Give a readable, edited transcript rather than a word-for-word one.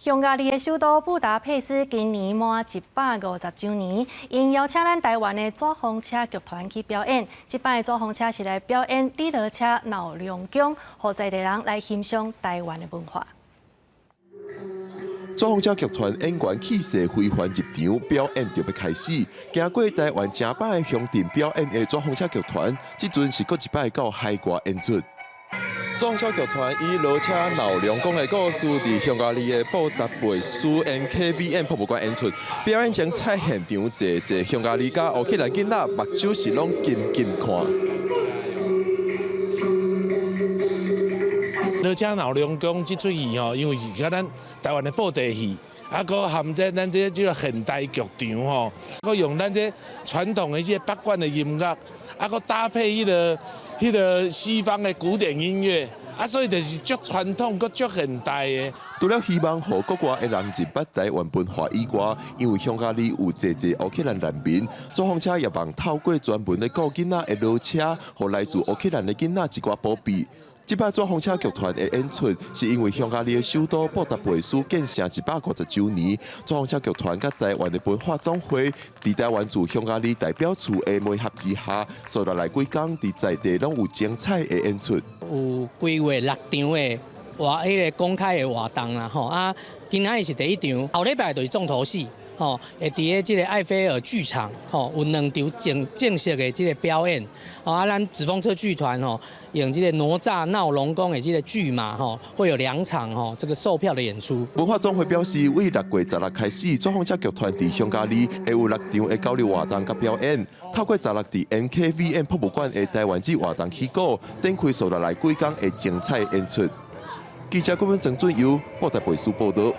匈牙利的首都布達佩斯今年滿150週年，𪜶邀請咱台灣的紙風車劇團去表演。這擺的紙風車是來表演李羅車鬧龍宮，予在地人來欣賞台灣的文化。紙風車劇團演員氣勢非凡入場，表演就欲開始。行過台灣誠百个鄉鎮表演的紙風車劇團，這陣是閣一擺到海外演出。紙風車劇團以騾車鬧龍宮的故事，佇匈牙利的布達佩斯 NKVM 博物館演出。表演精彩現場，濟濟匈牙利佮烏克蘭囡仔目睭是攏金金看。騾車鬧龍宮這齣戲吼，因為是佮咱台灣的布袋戲，啊，閣含這咱這這个現代劇場吼，閣用咱這傳統的這個北管的音樂，啊，閣搭配彼個西方的古典音樂，啊，所以就是足傳統閣足現代的。除了希望予國外的人認捌台灣文化以外，因為匈牙利有濟濟烏克蘭難民，紙風車也望透過專門咧顧囡仔的騾車，予來自烏克蘭的囡仔一寡保庇。這擺紙風車劇團的演出，是因為匈牙利的首都布達佩斯建成150週年，紙風車劇團佮台灣的文化總會，佇台灣駐匈牙利代表處的媒合之下，紲落來幾工佇在地攏有精彩的演出。有規劃六場的活，彼個公開的活動啦，吼啊，今仔日是第一場，後禮拜就是重頭戲，吼，會佇咧這個艾菲爾劇場，吼，有兩場正正式的這個表演，啊，咱紙風車劇團吼，用這個哪吒鬧龍宮的這個劇碼，吼，會有兩場吼這個售票的演出。文化總會表示，為6月16開始，紙風車劇團佇匈牙利會有六場的交流活動佮表演。透過十六佇 NKVM 博物館的台灣節活動起鼓，展開紲落來幾工的精彩演出。記者郭文曾俊佑布達佩斯報道。